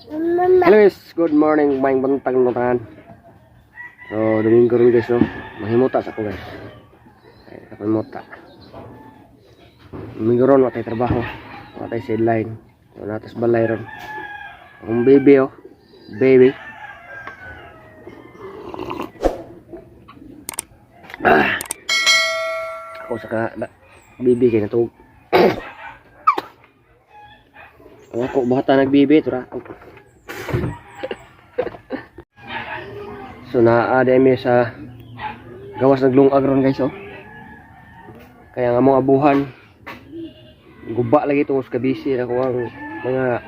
Hello guys, good morning, maayong buntag ng tanan. So, Domingo rin guys, no? Mahimuta sa ako guys. Ay, kapamuta. Domingo ron, watay trabaho. Watay sideline. So, natas balay ron. Akong baby, oh. Baby. Ah. Ako sa ka, na, baby kay natug. Ang ako, buhata nagbibi, tura. So naa mi sa gawas naglungag ron guys oh. Kaya nga mong abuhan guba lagi tungod sa kabisi ako ang mga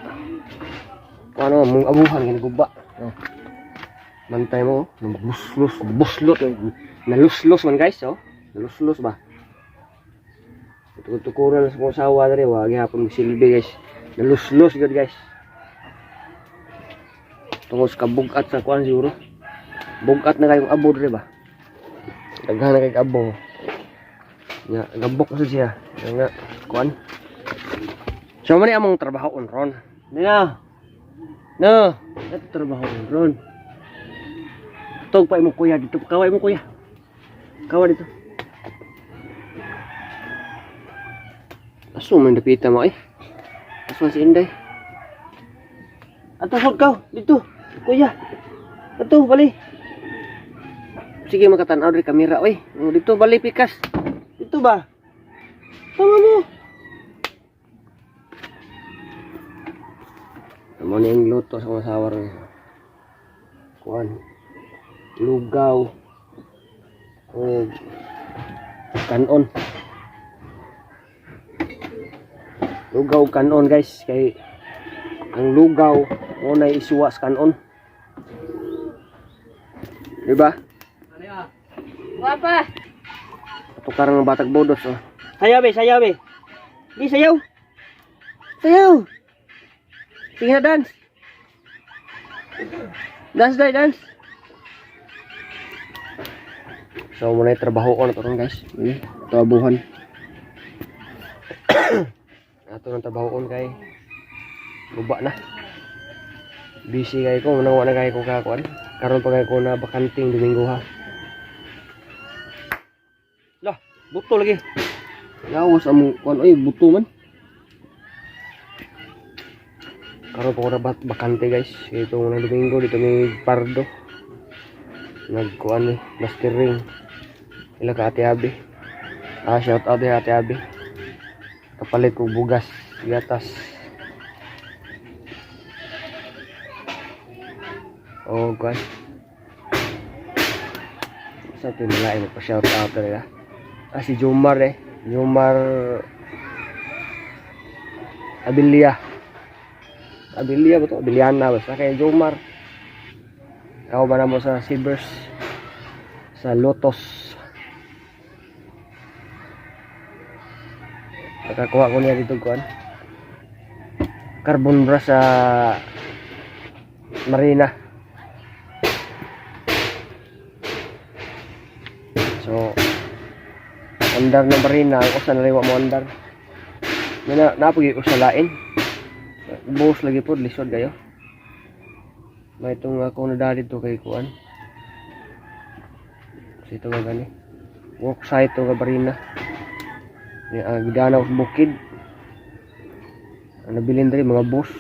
kung ano mong abuhan kay guba. Oh. Mantay mo oh. Buslos, buslot, naluslos man guys oh. Naluslos ba? Tukod-tukuran sa kong asawa diri wa gihapon silbi guys. Naluslos gyud guys. Tungod sa kabugat sa kuan siguro. Bugat na kayong abo diri ba? Daghan na kay abo. Nga gabok na siya. Nga kuan. So man among trabaho on ron. Nina. No, ito trabaho on ron. Tog pa imo kuya dito. Kaway mo kuya. Kawa dito. Aso man dapita mo eh. Aso si Inday. Ato sud ka dito. Kuya. Ato bali. Sige makatanaw diri kamera oy. Oh, dito bali pikas. Dito ba? Tama mo. Amo ni ang luto sa mga asawa ron. Kuan. Lugaw. O kanon. Lugaw kanon guys kay ang lugaw mo na isuwa sa kanon. Diba? Guwapa. Patukarang ng batag bodos oh. Sayaw be, sayaw be. Di sayaw. Sayaw. Sige na dance. Dance dai, dance. So muna yung trabaho ko na to ron guys. Ini, ito abuhan. Ato ng trabaho ko kay guba na. Busy kay ko, nang wala kay ko kakuan. Karon pa kay ko na bakanting Domingo ha. Lah, buto lagi. Lawas among kuan oy, buto man. Karon pa ko na bakante guys. Ito ng Domingo dito may Pardo. Nagkuan eh, mastering. Ila ka Ate Abi. Ah, shout out eh Ate Abi. Kapalit ko bugas, gatas. Oh, kuan. Sa tinalain pa shout out talaga. Ah, si Jomar eh. Jomar Abilia. Abilia ba to? Abiliana basta kay Jomar. Ako ba na mo sa Sibers sa Lotus. Nakakuha ko niya dito kuan. Carbon brush sa Marina. So andar na Marina, ang usa na liwa mo andar. Na napagi ko sa lain. Buhos lagi po, lisod kayo. May itong ako na dali to kay kuan. Kasi ito nga gani. Work site to nga Marina. Gidanaw sa bukid. Ang nabilin diri mga boss.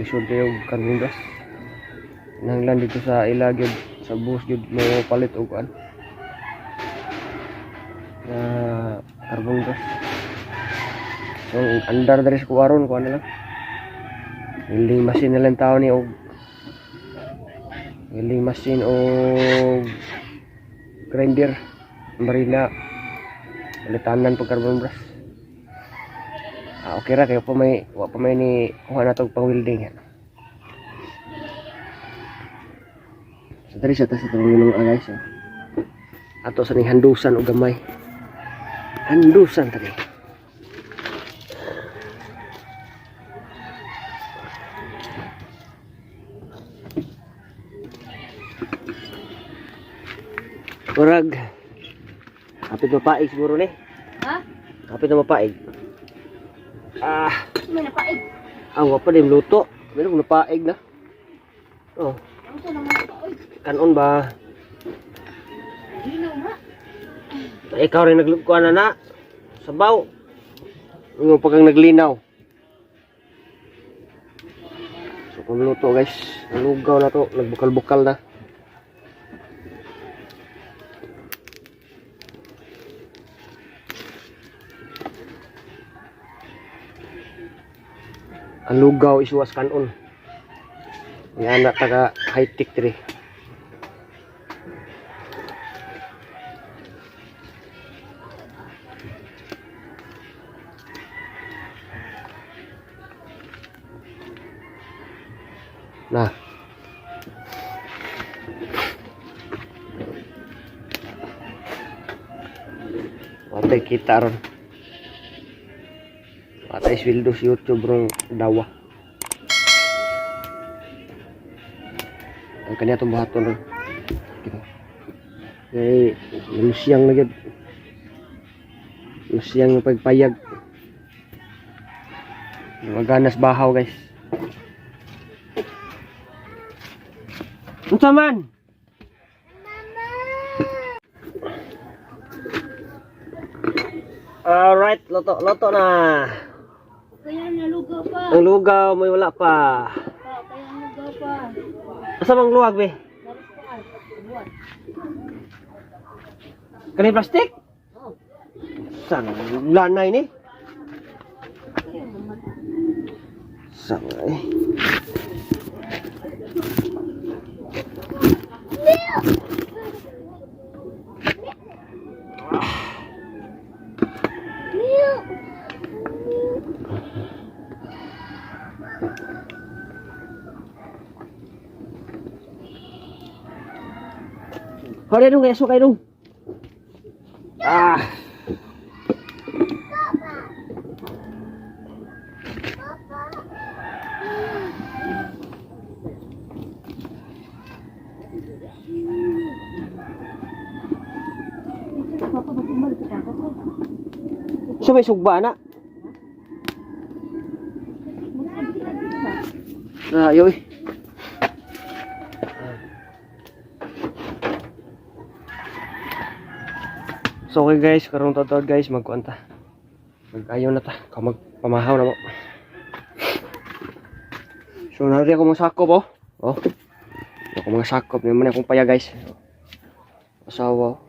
Lisod kayo og carbon brush. Nanglan dito sa ila gyud sa boss gyud mo palit og kuan. Na carbon brush. So andar diri sa kuwaron kuan na lang. Welding machine na lang tao ni og welding machine og grinder Marina. Palitanan pag carbon brush. Ah, okay ra kayo pa may wa pa may ni kuha na tog pang welding. So diri sa ta sa tulong ng guys. Oh. Ato sa ning handusan og gamay. Handusan tadi. Murag hapit mapaig siguro ni. Ha? Hapit na mapaig. Ah, May napaig. ah, wa pa din luto. Meron kung napaig na. Oh, Ang sa naman ito, oy. kanon ba? Ginaw na. Ikaw rin naglugkuan na na. Sabaw. Yung pagkang naglinaw. So kung luto guys, nalugaw na to, nagbukal-bukal na. Ang lugaw isuwas kanon. Ang anak taga high-tech diri. Na. Watay kita ron. Watay sweldo sa YouTube rong dawa. Ang kanya itong buhaton ron. Kita. Kay lusiyang na gyud. Lusiyang nga pagpayag. Maganas bahaw guys. Unsa man? Alright, luto, luto na. Kaya nalugaw pa. Ang lugaw may wala pa. Pa, kaya nalugaw pa. Asa bang luwag be? Naris pa ay. Buwan. Kani plastic? Oh. Sang lanay ni. Kaya naman. Sang eh. Hore nung eso kay nung. Ah. Papa, ba't bumalik ka ko? So may sugba na. Ah, ayo eh. So okay guys, karon tatawad guys, magkuan ta. Mag-ayo na ta, ka magpamahaw na mo. So nari ako mga sakop oh. Oh. Ako mga sakop, may man akong paya guys. Asawa. Oh.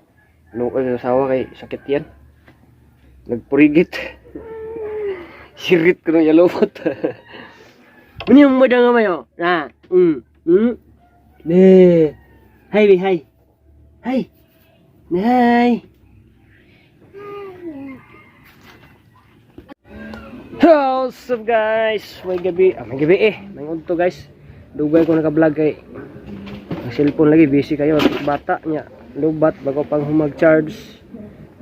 Lungkot sa asawa kay sakit yan. Nagpurigit. Sirit ko ng yalupot. Ano yung madang nga mayo? Na. Ne. Hi, bi, hi. Hi. Hi. Hello, what's up guys? May gabi. Ah, may gabi eh. May udto guys. Dugay ko naka-vlog kay ang cellphone lagi busy kayo bata niya. Lubat bago pang humag-charge.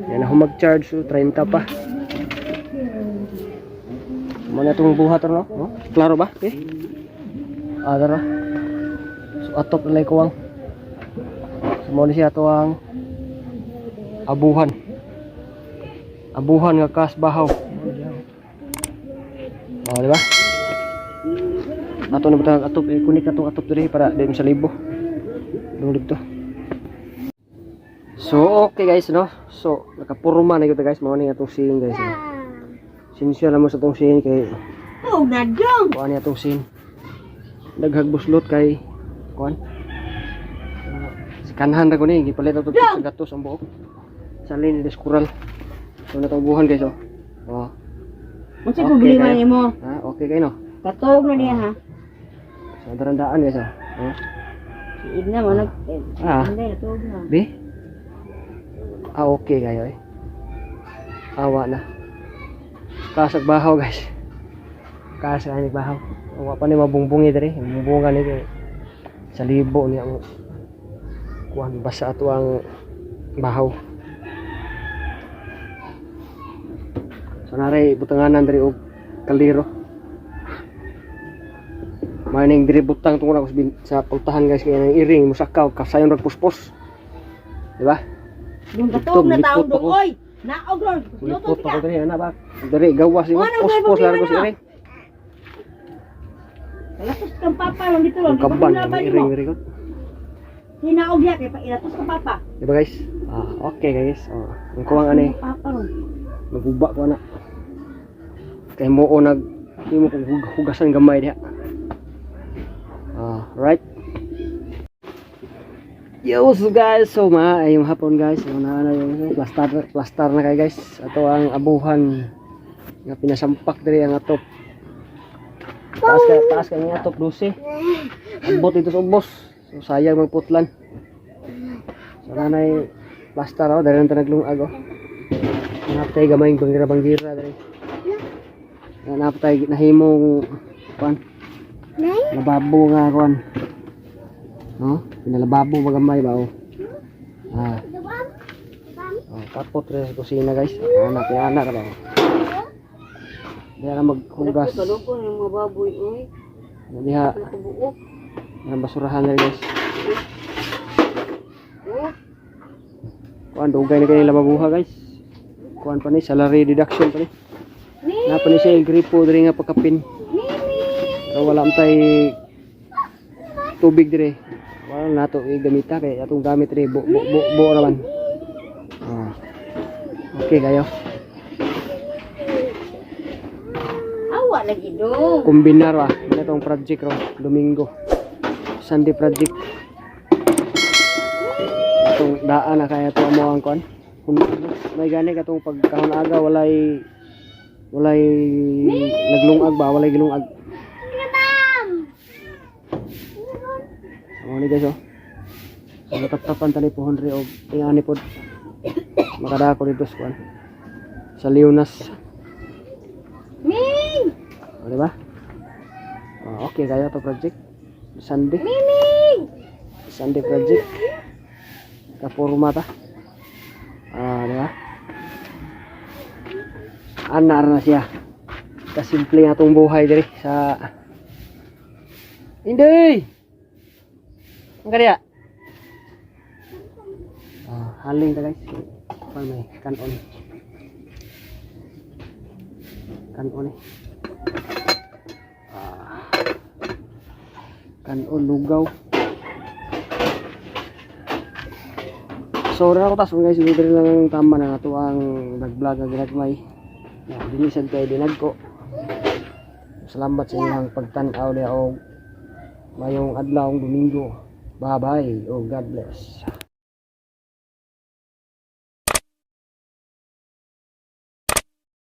Yan na humag-charge so 30 pa. Muna itong buhat no? No? Klaro ba? Okay. Ah, tara. So atop na lang kuwang. So mo ni siya ato ang abuhan. Abuhan nga kas bahaw. Oh, di ba? Ato na butang atop, i-connect atong atop diri para di sa libo. Dong dito. So, okay guys, no? So, nakapurma na gyud guys, mao ni atong sing guys. No? Sinsya lang mo sa atong sing kay Oh, nadong! kuan ni atong sin. Daghag buslot kay kuan. Si kanhan ra ko ni gipalit ato sa gatos ang buok. Salin ni Deskural. So na buhan guys oh. Oh. Unsa Okay, problema kayo. nimo? Ha, okay kayo no. Katog na niya ha. So darandaan guys oh. Oh. Si Igna mo nag Ah. Hindi, natog na. Bi? Ah, okay kayo eh. Awa na. Kasag bahaw guys. Kasag ani bahaw. Awa pa ni mabungbungi diri. Bumbungan ni kay sa libo niya ang kuan basa ato ang bahaw. So naray butanganan diri og kaldero. Maning diri butang tungkol ako sa sa pultahan guys kay nang iring musakaw kasayon rag puspos. Di ba? Yung katog na Lipot taon dong ako. oy. Naog ron. Luto Lipot ka. ako diri ana ba? Diri gawas yung Ano, may puspos problema largo sa na? iring. Kalatos kang papa lang dito lang. Ang kaban, Laban may mo. iring record. Hinaog ya kay pailatos ka papa. Di ba, guys? Ah, okay guys. Oh, ang kuwang ano eh, Papa ron. maguba ko na. Kay mo o nag di mo kung hugasan gamay diha. Ah, right. Yo, what's up, guys? So, maayong hapon, guys. So, na na yung plaster, plaster na kay guys. Ato ang abuhan nga pinasampak diri ang atop. Taas kay nga atop 12. Abot dito sa ubos. So, sayang magputlan. So, nanay plaster oh, dali lang ta naglungag oh. Napatay gamay bangira-bangira dali. Napatay nahimong kuan. Lababo nga kuan. No? Pinalababo ba gamay ba oh. Ah. Oh, kapot rin sa kusina, guys. Ana, kaya ana ka ba? Oh. Diha na maghugas. Kaloko ng mga baboy oy. Diha, Nakabuok. ang basurahan na guys. Oh. Kuan dugay na kay lababuha, guys. Kuan pa ni salary deduction pa ni. Na pa ni siya gripo diri nga pagkapin. Pero wala man tay tubig dire. Wala na nato igamita kay atong gamit dire bo bo bo, bo ra man. Ah. Okay kayo. Awa lagi dong. Kumbinar ba. Ano itong project ro Domingo. Sunday project. Itong daan na kaya ito mo ang kuan. May gani katong pagkahon aga walay walay naglungag ba, walay gilungag. Amo ni guys oh. So nataptapan tani pohon ri og ingani pod. Makadako dito sa kuan. Sa Leonas. Ming! O, di ba? Oh, okay kayo to project. Sunday. Miming! Sunday project. Kapurma ta. Ah, di ba? Anar na siya. Kasimple nga itong buhay diri sa Inday! Ang kaya? Ah, haling ta guys. Pa may kanon. Kanon eh. Ah. Kanon lugaw. So, ra ko tas guys, diri lang ang tama na ato ang nag-vlog ang ginagmay. Na dinisan kay dinagko. Salamat sa inyong pagtan-aw diha og mayong adlaw Domingo. Bye bye. Oh, God bless.